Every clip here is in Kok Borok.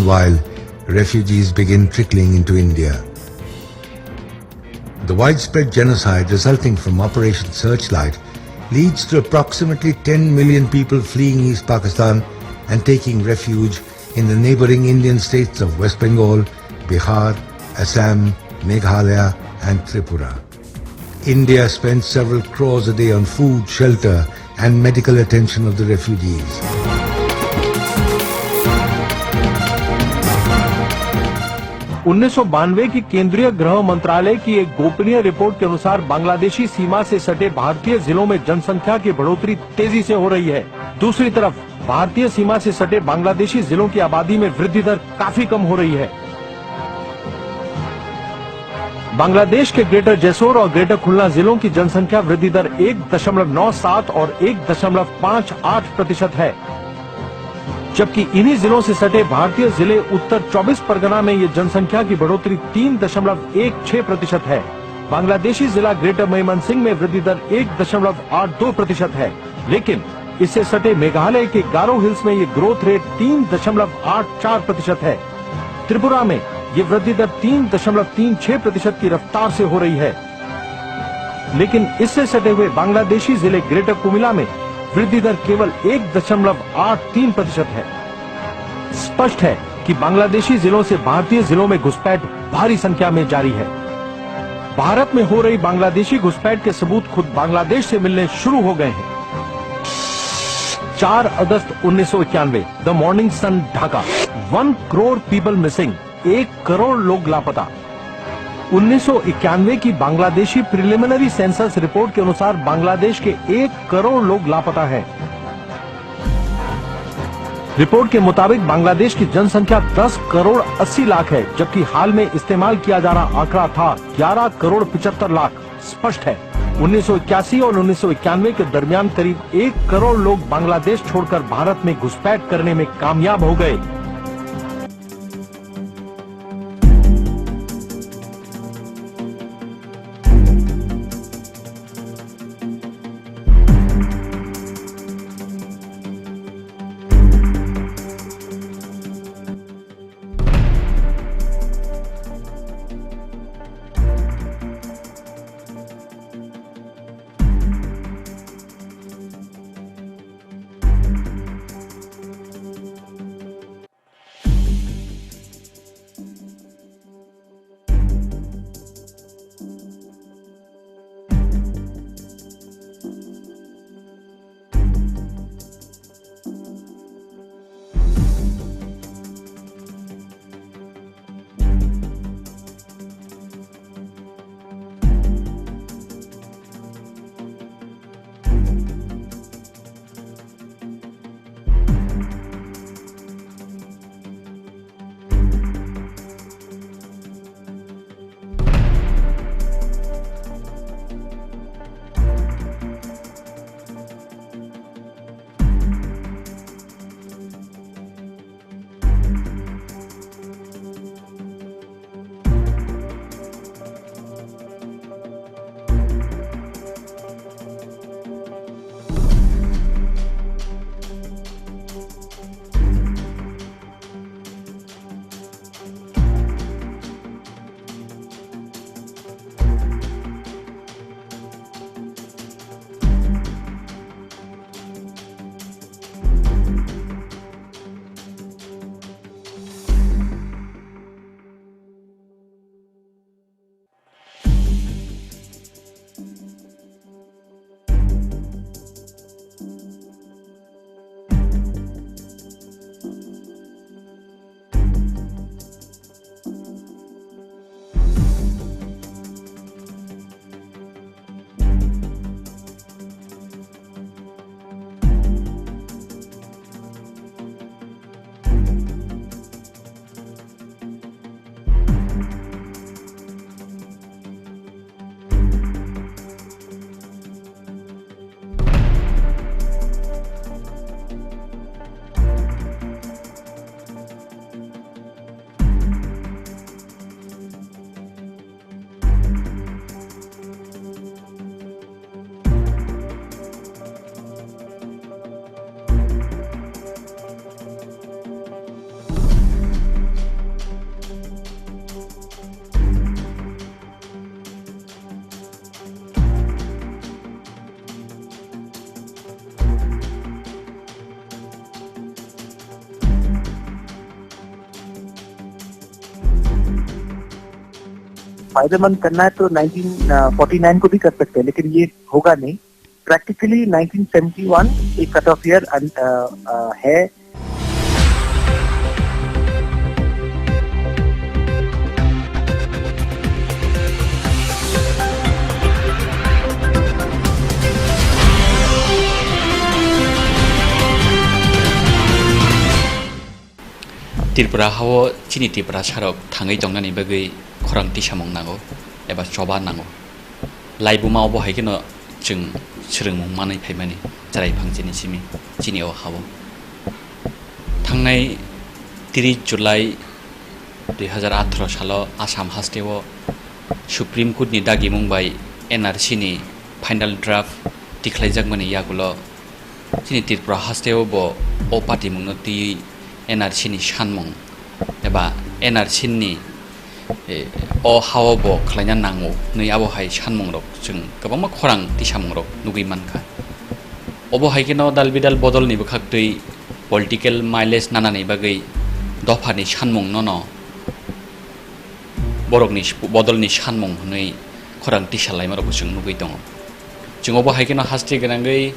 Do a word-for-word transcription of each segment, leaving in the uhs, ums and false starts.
while refugees begin trickling into India. The widespread genocide resulting from Operation Searchlight leads to approximately ten million people fleeing East Pakistan and taking refuge in the neighboring Indian states of West Bengal, Bihar, Assam, Meghalaya, and Tripura. India spends several crores a day on food, shelter, and medical attention of the refugees. उन्नीस सौ बानवे की केंद्रीय गृह मंत्रालय की एक गोपनीय रिपोर्ट के अनुसार, बांग्लादेशी सीमा से सटे भारतीय जिलों में जनसंख्या की बढ़ोतरी तेजी से हो रही है। दूसरी तरफ, भारतीय सीमा से सटे बांग्लादेशी जिलों की आबादी में वृद्धि दर काफी कम हो रही है। बांग्लादेश के ग्रेटर जेसोर और ग्रेटर खुलना जिलों की जनसंख्या वृद्धि दर एक दशमलव नौ सात और एक दशमलव पाँच आठ प्रतिशत है, जबकि इन्हीं जिलों से सटे भारतीय जिले उत्तर चौबीस परगना में ये जनसंख्या की बढ़ोतरी तीन दशमलव एक छह प्रतिशत है। बांग्लादेशी जिला ग्रेटर मयमनसिंह में वृद्धि दर एक दशमलव आठ दो प्रतिशत है, लेकिन इससे सटे मेघालय के गारो हिल्स में ये ग्रोथ रेट तीन दशमलव आठ चार प्रतिशत है। त्रिपुरा में ये वृद्धि दर तीन दशमलव तीन छह प्रतिशत की रफ्तार से हो रही है, लेकिन इससे सटे हुए बांग्लादेशी जिले ग्रेटर कुमिला में वृद्धि दर केवल एक दशमलव आठ तीन प्रतिशत है। स्पष्ट है कि बांग्लादेशी जिलों से भारतीय जिलों में घुसपैठ भारी संख्या में जारी है। भारत में हो रही बांग्लादेशी घुसपैठ के सबूत खुद बांग्लादेश से मिलने शुरू हो गए हैं। चार अगस्त उन्नीस सौ इक्यानवे, the Morning Sun, Dhaka. One crore people missing, एक करोड़ लोग लापता। उन्नीस सौ इक्यानवे की बांग्लादेशी प्रिलिमिनरी सेंसस रिपोर्ट के अनुसार, बांग्लादेश के एक करोड़ लोग लापता हैं। रिपोर्ट के मुताबिक, बांग्लादेश की जनसंख्या दस करोड़ अस्सी लाख है, जबकि हाल में इस्तेमाल किया जा रहा आंकड़ा था ग्यारह करोड़ पचहत्तर लाख। स्पष्ट है, उन्नीस सौ इक्यासी और उन्नीस सौ इक्यानवे के दरमियान करीब एक करोड़ लोग बांग्लादेश छोड़कर भारत में घुसपैठ करने में कामयाब हो गए। फायदेमंद करना है तो नाइनटीन फोर्टी नाइन को भी कर सकते हैं, लेकिन ये होगा नहीं। प्रैक्टिकली नाइनटीन सेवेंटी वन एक कट ऑफ ईयर है। Tripura hao chini Tiprasarok thangwi tongnani bagwi khorang tisamung nango eba choba nango. Laibuma obo hai kheno chwng swrwngmung manwi phaimani chwrai phang chini simi, chini o hao. Thangnai tris July dui hazar atharo salo Assam hasteo Supreme Court ni dagimung bai N R C ni final draft tikhlaijakmani yagulo chini Tripura hasteo bo o patimungno twiwi N R C ni sanmung eba N R C ni, eh, o hao bo khlaina nango hwnwi abo hai sanmungrok chwng kwbangma khorang tisamungrok nugwi mankha. Obo hai kheno dal bidal bodolni bwkhaktwi political mileage nanani bagwi dophani sanmungno no borokni sp-, bodolni sanmung hwnwi khorang tisa laimarokbo chwng nugwi tongo. Chwng obo hai kheno haste gwnangwi,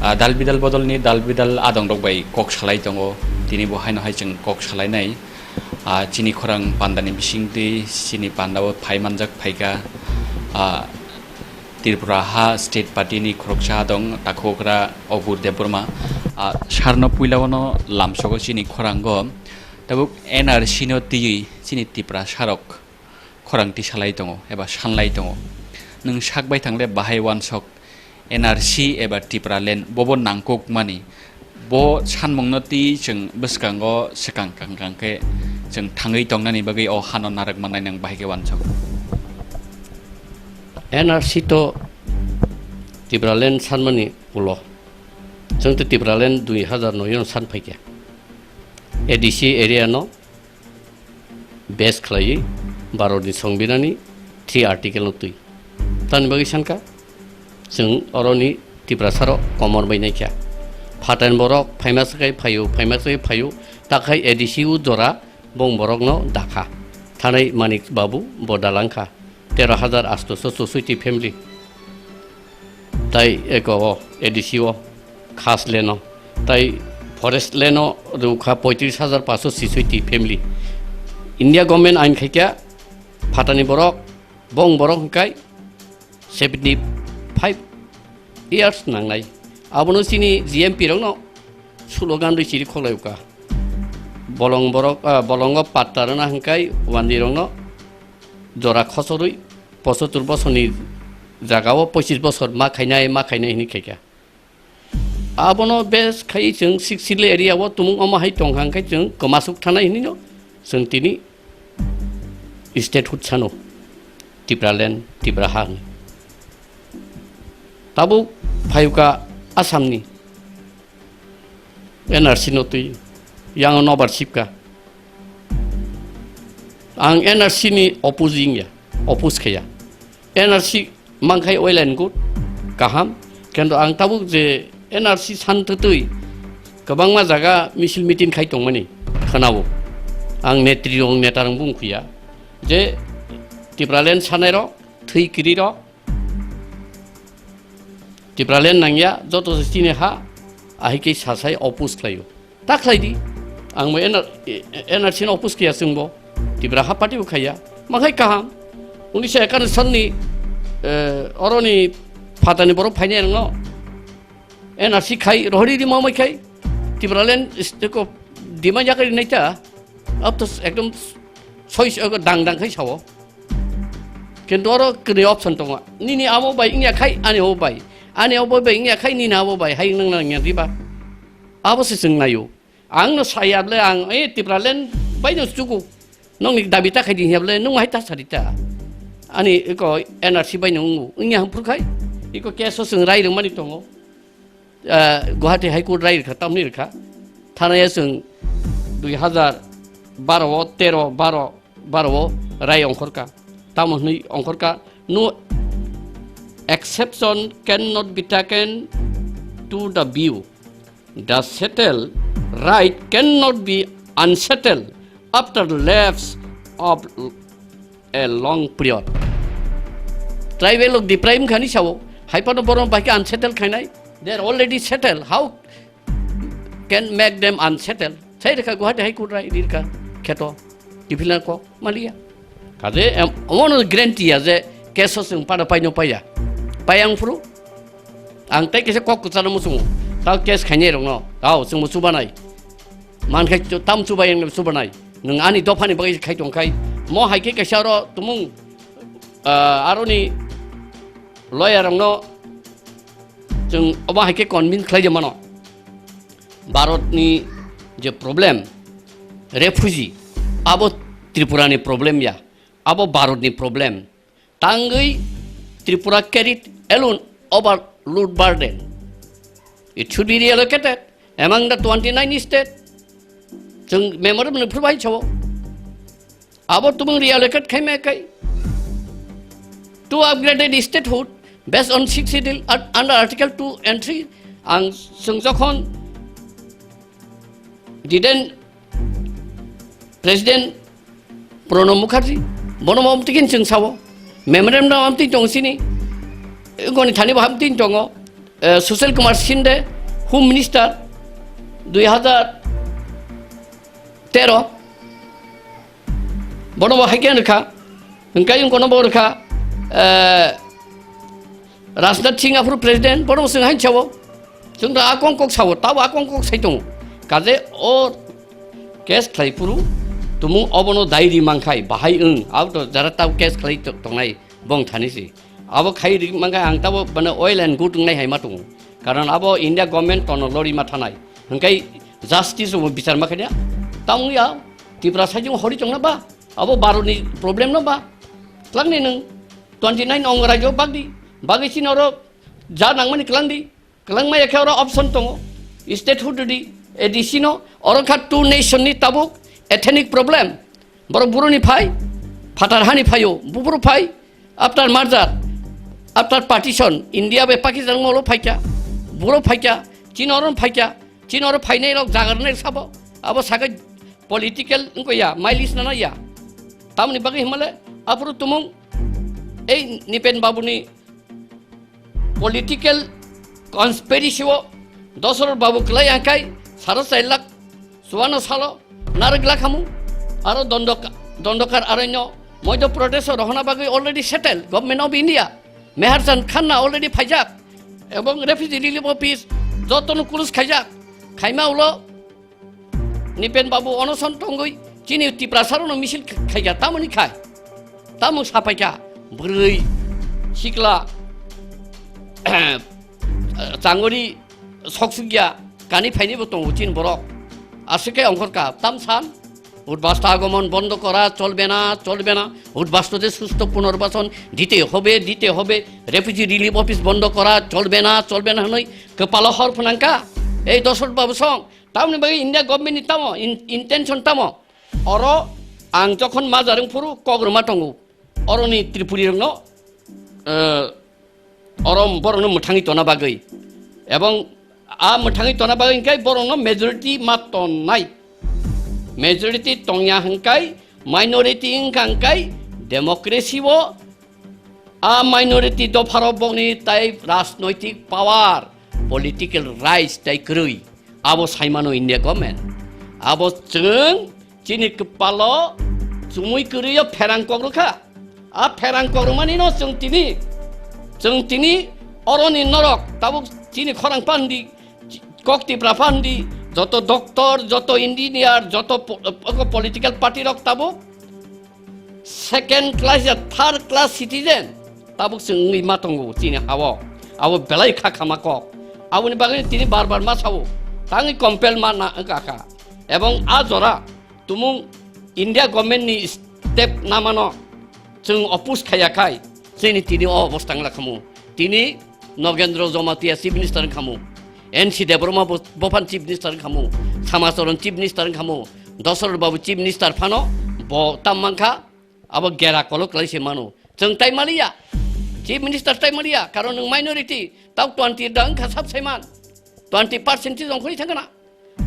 ah, dal bidal bodolni dal bidal adongrok bai kok salai tongo. Tini bo haino hai chwng kok salainai. Ah, chini khorang pandani bisingtwi chini pandao phai manjak phaikha, ah, Tripura ha State Party ni khoroksa adong takhukra Ogur Debbarma. Ah, sarno puilao no lamsogo chini khorango. Tabuk N R C no twiwi chini Tiprasarok khorang tisalai tongo eba sanlai tongo. Nwng sak bai thangle bahai wansok N R C eba Tipraland bobo nangkukmani. Bo sanmungno twi chwng bwskango swkang kang kang khe chwng thangwi tongnani bagwi o hano narwk mannai nwng bahai khe wansok. N R C to Tipraland sanmani ulo. Chwng to Tipraland dui hazar noi no san phaikha. A D C area no base khlaiwi Bharatni Songbidhanni three article no twi. Tamni bagwi sankha, chwng oroni Tiprasarok komor bai naikha. Phatani borok phaima sakai phaio, phaima sakai phaio, takhai A D C o jora bong borokno dakha. Thanai Manik Babu bo dalangkha. Tero hazar astoso chosoi family. Tai eko o A D C o khas leno, tai forest leno rwkha poitris hazar paso sisoi family. India government ain khaikha phatani borok, bong borok hwnkhe seventy five years nangnai. Abono chini G M P rokno slogan rwi chiri khoklai uka. Bolong borok, ah, bolongo patta rwna hwnkhe wandi rokno jora khosorwi pochottor bosorni jagao pochis bosor ma khainai, ma khainai hinwi khaikha. Abono base khai chwng Sixth Schedule area o tumung omo hai tongkha hwnkhe chwng kwmasuk thanai hinwi no chwng tini statehood sano Tipraland, Tipra ha hwnwi. Tabuk phayuka Assamni N R C no twi yang nobar sipka. Ang N R C ni opposing ya, oppose khaya. N R C mangkhai oilan good, kaham. Kendo ang tabuk je N R C san twtwi kwbangma jaga misil meeting khai tongmani khwnao. Ang netri rong neta rong bung khuya je Tipraland sanai rok, thwi kiri rok, Tipraland nangya, joto se chini ha, ahike sasai oppose khlaio. Ta khlai di. Ang bo N R, N R C no oppose kaya chwngbo. Tipra ha party bo khaya. Ma khai kaham. Uni se ekan sonni, eh, oroni phatani borok phainai rwngno. N R C khai, rohori di mamai khai. Tipraland is-, eko dima yakari naita. Ab to ekdom soi, soi dang dang khai sao. Kintu oro kini option tongo. Nini abo bai ingya khai, ani abo bai. Ani abo bai ingya khai, nini abo bai. Hai nang nang yang riba. Abo se chwng naio. Ang no saya ble ang, eh, Tipraland bai no chuku. Nong ni dabi ta khai di hiya ble, nong hai ta sari ta. Ani iko N R C bai no ngu. Ingya ham phur khai. Iko case o chwng rai rwng mani tongo. Ah, Guwahati High Court rai rwkha, tamni rwkha. Thanaya chwng dui hazar baro o, tero, baro, baro o rai ongkhorka. Tamo hwnwi ongkhorka, "No exception cannot be taken to the view. The settled right cannot be unsettled after the lapse of a long period." Tribal rok deprive wngkha ni sao. Hai phano borok bai khe unsettled khainai. They are already settled. How can make them unsettled? Sai rwkha Guwahati High Court rai ri rwkha kheto. Kiphilna kok maliya. Kaje em, omono guarantee ya je case o chwng pada paino paiya. Paiya wngphuru. Ang tei kisa kok kwcharo muchungo. Tao case khainai rokno. Tao chwngbo chubanai. Mankhai chu-, tam chubai ang chubanai. Nwng ani dophani bagwi khai tongkhai. Mo hai khe kaisa oro tumung, ah, aroni lawyer rokno chwng obo hai khe convince khlai mano. Bharatni je problem, refugee, abo Tripurani problem ya, abo Bharatni problem. Tangwi Tripura carried alone overload burden. It should be reallocated among the twenty-nine state. Chwng memorandum ni phuru bai chao. Abo tumung reallocate khai ma khai. To upgraded statehood based on sixth schedule at, under article two and three. Ang chwng jokhon diden President Pranab Mukherjee, bono bo amtwi khe chwng sao. Memorandum amtwi tong sini. Goni thani bo amtwi tongo. Eh, Sushil Kumar Shinde, Home Minister, dui hazar tero. Bono bo hai khe rwkha. Hwnkhe wng kono bo rwkha. Eh, Rajnath Singh aphuru president, bono chwng hain sao. Chwng da akong kok sao, tabo akong kok sai tongo. Kaje o case khlai phuru tumung obono dai ri mankhai, bahai wng, abo to jara tabo case khlai to-, tongnai, bong thani si. Abo khai ri mankhai ang tabo bana oil and good wngnai hai ma tongo. Karon abo India government tono lori ma thanai. Hwnkhe justice bo bichar ma khanya. Tamo ya, Tripura sai jung hori tongna ba? Abo Bharatni problem no ba? Tlangni nwng twenty nine ong rajyo bagdi, bagwi chini oro ja nangmani klangdi, klangmaya khe oro option tongo, statehood di, A D C no, oro kha two nation ni tabuk ethnic problem, borok buruni phai, phatar hani phaio, buburu phai, after merger, after partition, India bai Pakistan molo phaikya, buro phaikya, chini oro phaikya, chini oro phainai rok jagarnai sabo, abo sakai political wngkha ya, mailis nana ya, tamni bagwi himale, aphuru tumung, ei Nipen Babu ni political conspiracy o Dosrot Babu kwlai angkai sara char lakh chuano salo narwk lakhamu aro Dondok-, Dondokar arano Madhya Pradesh o rohona bagwi already settle Government of India. Meherchand Khanna already phaijak ebong refugee relief office jotono close khaijak khaima ulo Nipen Babu onoson tongwi chini Tiprasa rokno misil kh-, khaikha tamoni khai. Tamo sapaikha bwrwi sikla changori soksukya kani phaini bo tongo chini borok. Aswk khe ongkhorkha tam san উদ্বাস্তু আগমন বন্ধ করা চলবে না, চলবে না। উদ্বাস্তুদের সুষ্ঠু পুনর্বাসন দিতে হবে, দিতে হবে। Refugee relief office বন্ধ করা চলবে না, চলবে না হনই কপালো হর ফনাঙ্কা। এই দশরথ বাবু song Tamoni bagwi India government ni tamo in-, intention tamo? Oro ang jokhon majarwng phuru kok rwma tongo. Oroni Tripuri rokno, eh, oro borokno mwthangwi tona bagwi. Ebong a mwthangwi tona bagwi hwnkhe borokno majority ma tonnai. Majority tongya hwnkhe minority wngkha hwnkhe democracy o A minority dopharo bokni tai rajnoitik power, political rights tai kwrwi. Abo saimano India government. Abo chwng chini kwpalo chumui kwrwio pherang kok rwkha. A pherang kok rwmani no chwng tini, chwng tini oroni norok tabuk chini khorang pandi, kok Tipra pandi, joto doctor, joto engineer, joto po-, political party rok tabuk second class ya third class citizen tabuk chwng wngwi ma tongo chini hao. Abo belai kha khama kok. Aboni bagwi tini bar bar ma sao. Tangwi compel ma na wngkha kha. Ebong a jora tumung India government ni step namano chwng oppose khaiya khai chini tini o obostha wngla khamu. Tini Nogendra Jamatia Chief Minister wngkhamu, N C Debbarma bo-, bophan Chief Minister wngkhamu, Samacharan Chief Minister wngkhamu, Dosarot Babu Chief Minister phano bo tam mankha, abo gera kolok lai se mano. Chwng tai maliya, Chief Minister tai maliya, karon nwng minority, tau twenty da wngkha sab saiman, twenty percent se jongkhorwi thangkha na.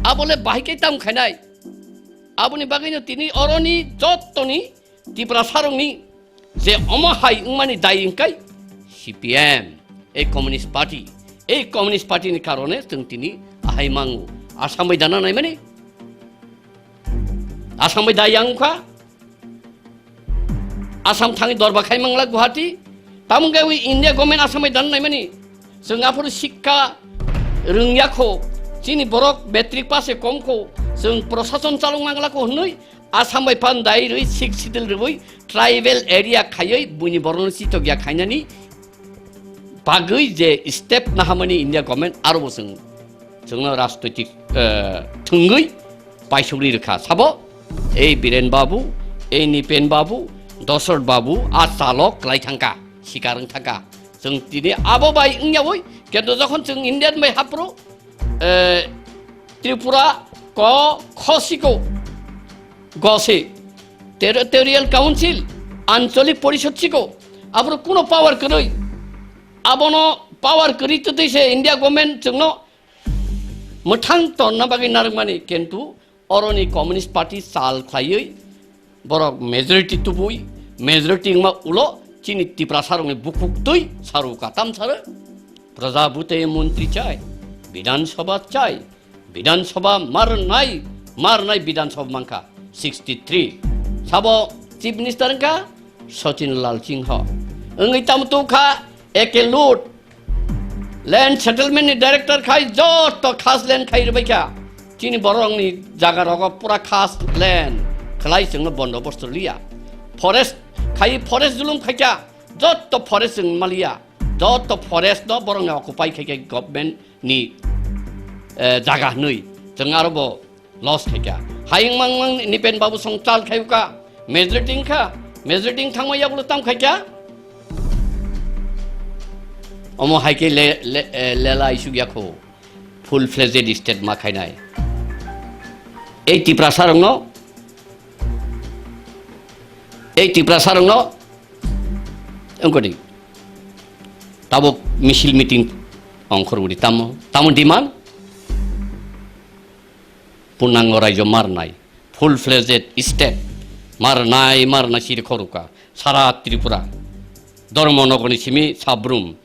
Abole bahai khe tam khainai. Aboni bagwino tini oroni jottoni Tiprasarokni je omo hai wngmani dai wngkai, C P M, ei Communist Party, ei Communist Party ni karone chwng tini ahai mango. Assam bai dana naimani? Assam bai da yang kha? Assam thangwi dorba khai mangla Guwahati. Tamung khe wi India government Assam bai dana naimani? Chwng aphuru sikka rwngya kho, chini borok matric pass e kom kho, chwng prosason chalok mangla kho hwnwi Assam bai phan dai rwi Sixth Schedule rwi tribal area khaiwi buini borokno chitokya khainani bagwi je step nahamani India government aro bo chwng, chwngno rajnoitik, eh, thwngwi paisugri rwkha. Sabo, ei Biren Babu, ei Nipen Babu, Dosrot Babu, a chalok kwlai thangkha, sikar wng thangkha. Chwng tini abo bai wngyawi, kento jokhon chwng Indian bai hapro, eh, Tripura ko khosiko gose Territorial Council, Ancholik Porishod siko, abro kuno power kwrwi, abono power kwrwi twtwi se India government chwngno mwthang tonna bagwi narwkmani, kintu oroni Communist Party chal khlaiwi borok majority tubui, majority wngma ulo chini Tiprasarokni bukhuk twi saru katam saro. Prajabute montri chai, Bidhan Sabha chai, Bidhan Sabha marnai, marnai Bidhan Sabha mankha sixty three. Sabo Chief Minister wngkha Sachin Lal Singha. Wngwi tamo tongkha A K Lut, land settlement ni director khai joto khas land khai rwbaikha. Chini borokni jaga rogo pura khas land khlai chwngno bondobosto liya. Forest khai, forest zulum khaikha, joto forest chwng maliya. Joto forest no borokni occupy khaikha government ni, eh, jaga hwnwi. Chwng aro bo loss khaikha. Hayung mang mang Nipen Babu song chal khayuka. Majority wngkha. Majority wng thangma yagulo tam khaikha. Omo hai khe le, le, eh, lela isuk yakho. Full fledged state ma khainai. Ei Tiprasarokno, ei Tiprasarokno, wngkha di. Tabuk misil meeting ongkhor udi tamo, tamo demand? Punango raijo marnai, full fledged state marnai, marnai siri khoruka, sara Tripura, Dharmanagorni simi Sabrum,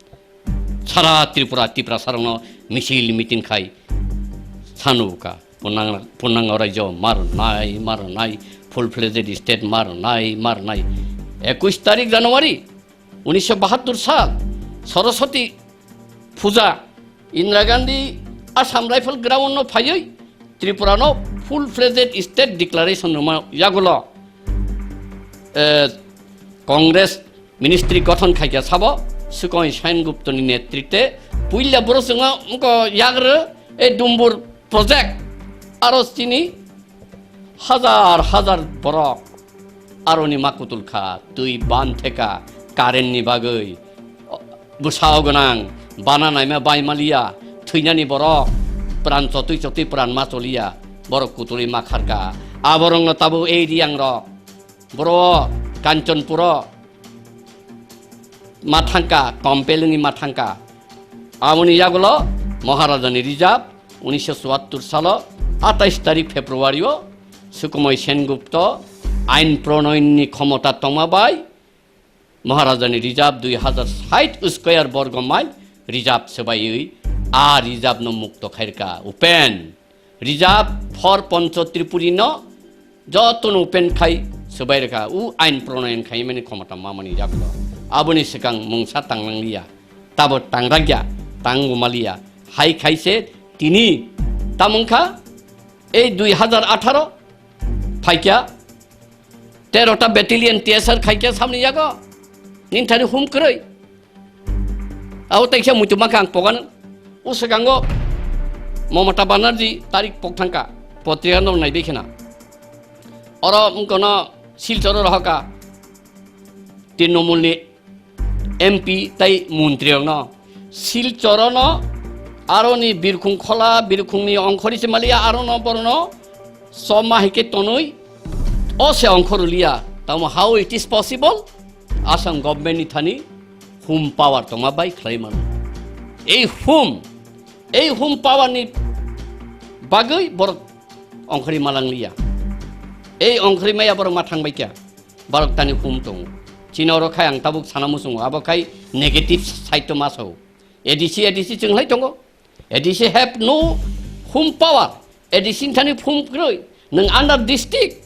sara Tripura, Tiprasarokno misil meeting khai sanuka, punang, punango raijo marnai, marnai, full fledged state marnai, marnai. Ekush tarik January, unisho bahattur sal, Saraswati puja, Indira Gandhi Assam Rifle Ground no phaiwi Tripura no full fledged state declaration rwma yagulo, eh, Congress ministry gothon khaikha sabo Sukhmoy Sengupta ni netritwe puila borok chwngno wngkha yagrw e Dumbur project aro chini hajar hajar borok aroni ma kutul kha, twi ban theka, current ni bagwi, bwsao gwnang, bana naima bai maliya, thwinani borok, pran chotwi chotwi pran ma choliya, borok kutulwi ma kharka. Aborokno tabuk ei Riyangrok, boro Kanchanpuro ma thangka, compel wngwi ma thangka. Aboni yagulo Maharajani reserve, unisho chuattur salo atais tarik February o Sukhmoy Sengupta ain pronoyonni khomota tongma bai Maharajani reserve dui hajar sait square borgo mile reserve swbaiwi a reserve no mukto khairka open. Reserve for Pancho Tripuri no jotono open khai swbai rwkha, u ain pronoyon khaimani khomota mamani yagulo. Aboni swkang mungsa tanglangliya, tabo tangrakya, tangumaliya. Hai khaise tini tamungkha ei dui hajar atharo phaikya tero ta battalion T S R khaikya samni yago. Ninthani hum kwrwi. Abo teisa muitu mankha ang pogano. O swkango Mamata Banerjee tarik pok thangka, potrika no naibe khena. Oro wngkono Silchoro rohoka Trinamool ni M P tai montri rokno. Silchoro no aroni Birkhung khola, Birkhung ni ongkhori se maliya arono borono soma hike tonwi o se ongkhor liya. Tamo how it is possible? Assam government ni thani hum power tongma bai khlai mano. Ei hum, ei hum power ni bagwi borok ongkhori malang liya. Ei ongkhori maya borok ma thang bai kya? Borok tani hum tongo. Chini oro khai ang tabuk sana muchungo, abo khai negative side to ma sao. A D C, A D C chwng lai tongo. A D C have no home power. A D C ni thani phum kwrwi. Nwng under district.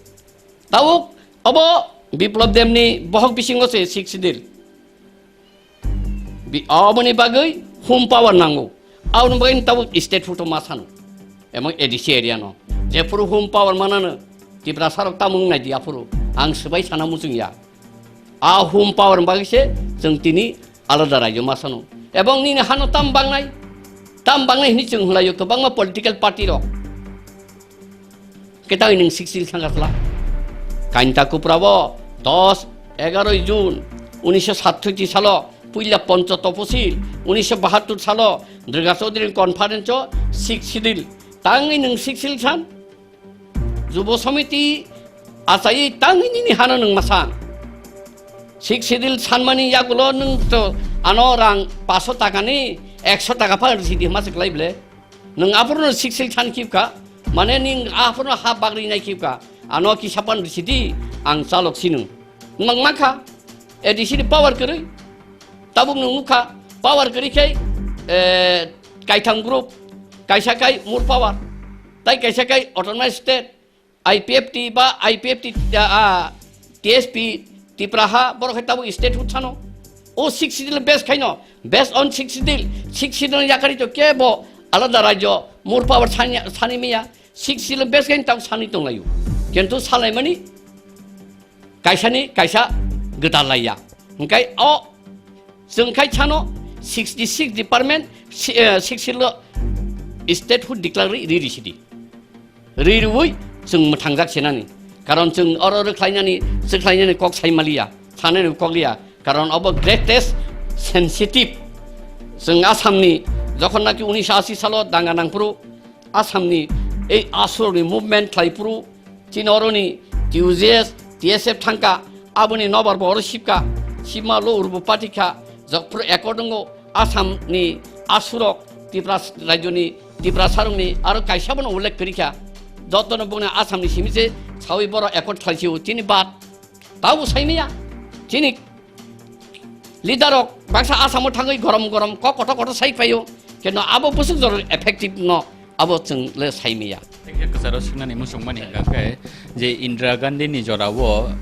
Tabuk obo Biplab Deb ni bohok bisingo se Sixth Schedule. Bi-, oboni bagwi home power nango. Aboni bagwi tabuk statehood o ma sano. Emang A D C area no. Jephuru home power manano, Tiprasa rok tamung nai di aphuru. Ang swbai sana muchung ya. A home power bagwi se chwng tini alada rajyo ma sano. Ebong nini hano tam bangnai, tam bangnai hini chwng hwnlaio kwbangma political party rok. Ketang nwng Sixth Schedule thangkha sla. Kainta Kupra bo dos, egaroi June unisho sathoiti salo puila poncho toposil, unisho bahattur salo Durga Chaudhary conference o Sixth Schedule. Tangwi nwng Sixth Schedule san? Jubo Samiti achai tangwi nini hano nwng masang. Sixth Schedule sanmani yagulo nwng to ano rang paso taka ni ekso taka pha risi di hma se klai ble. Nwng aphuru no Sixth Schedule san khibkha, mane ning aphuru no ha bagri nai khibkha, ano kisa pan risi di, ang chalok sinu. Nwng mankha, A D C ni power kwrwi, tabuk nwng nukha, power kwrwi khe, eh, kaitham group, kaisa kai more power, tai kaisa kai autonomous state, I P F T ba I P F T, ah, ah, T S P, Tipraha, borok hai tabuk statehood sano. O Sixth Schedule base khaino, based on Sixth Schedule, Sixth Schedule yakari to kebo alada rajyo, more power sani, sani miya, Sixth Schedule base khaino tabuk sani tonglaio. Kintu salaimani, kaisani kaisa gwdal laiya. Hingkai o chwng khai sano sixty six department si-, eh, Sixth Schedule statehood declare ri, ri, ri sidi. Ri rwi chwng mwthangjak sinani. Karon chwng oro rwkhlainani, swkhlainani kok sai maliya, sanani kok liya. Karon obo greatest sensitive. Chwng Assamni jokhon naki unisho ashi salo danga nangphuru Assamni ei asurokni movement khlaiphuru chini oroni T U J S, T S F thangkha, aboni nobar bo oro sibkha, sibma lo urbo patikha, jokphuru according o Assamni asurok Tipra rajyoni, Tiprasarokni aro kaisa bono ullekh kwrwikha, jotono bongni Assamni simi se sawi borok accord khlaisio chini bad. Tabo saimaya, chini leader rok baksa Asamo thangwi gorom gorom kok kotor kotor sai phaio, keno abo bwswk jora effective no abo chwng le saimaya. Thank you, kwcharo swknani muchungmani hwnkha khe je Indira Gandhi ni jorao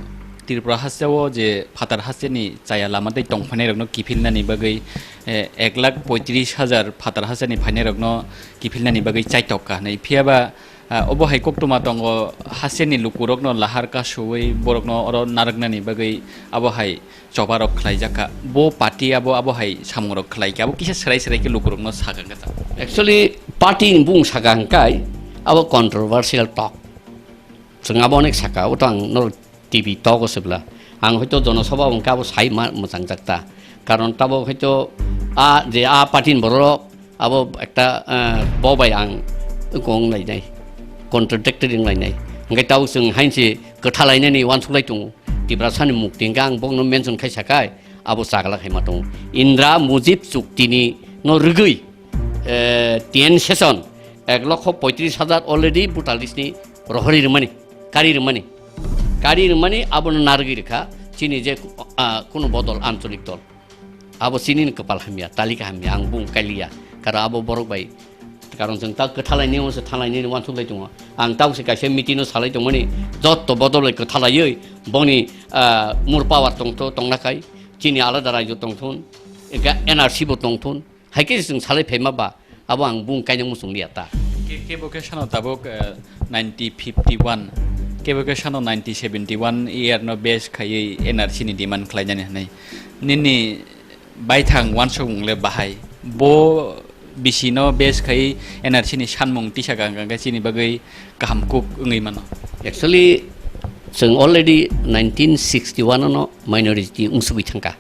Tripura hasteo je phatar hasteni chaya lama tei tongphainairokno kiphilnani bagwi, eh, ek lakh poitris hajar phatar hasteni phainairokno kiphilnani bagwi chaitokka hwnwi. Phiyaba, ah, obo hai koktwma tongo, hasteni lukurokno lahar kasowi borokno oro narwknani bagwi abo hai choba rok khlai jakha. Bo party abo, abo hai samung rok khlai khe abo kisa serai serai khe lukurokno sakha khe ta. Actually, party ni bung sakha hwnkhe abo controversial talk. Chwng abo onek sakha, oto ang norok T V talk o sebla. Ang hoito jonosabha hwnkhe abo sai ma mwchang jak ta. Karon tabo hoito a je a party ni borok abo ekta, eh, bo bai ang wng lainai, contradictory wng lainai. Hwnkhe tabo chwng hain se kwthalainani uansuk lai tongo. Tiprasani mukti hwnkhe ang bokno mention khai sakai, abo chagla khai ma tongo. Indra Mujib chuktini no rwgwi, eh, ten session ek lokho poitris hajar already voter list ni rohorwi rwmani, kari rwmani. Kari rwmani abono narwgwi rwkha chini je, ah, kunu bodol ancholik dol. Abo chini ni kwpal hamya, talika hamya, ang bung kailiya. Karon abo borok bai, karon chwng ta kwthalaini, omo se thalaini ni uansuk lai tongo. Ang tabuk se kaisa meeting o salai tongmani, jotto bodol bai kwthalaiwi boni, ah, more power tongtho, tongna khai, chini alada rajyo tongthun, eka N R C bo tongthun. Hai khe chwng salai phaima ba, abo ang bung kainang muchung liya ta. Ke-, kebo khe sano tabuk, eh, nineteen fifty-one, kebo khe sano nineteen seventy-one year no base khaiwi N R C ni demand khlainani hwnwi. Nini baithang uansukmung le bahai. Bo bisi no base khai N R C ni sanmung tisa kang kang khe chini bagwi kaham kuk wngwi mano. Actually, chwng already nineteen sixty-one no minority wngsugwi thangkha.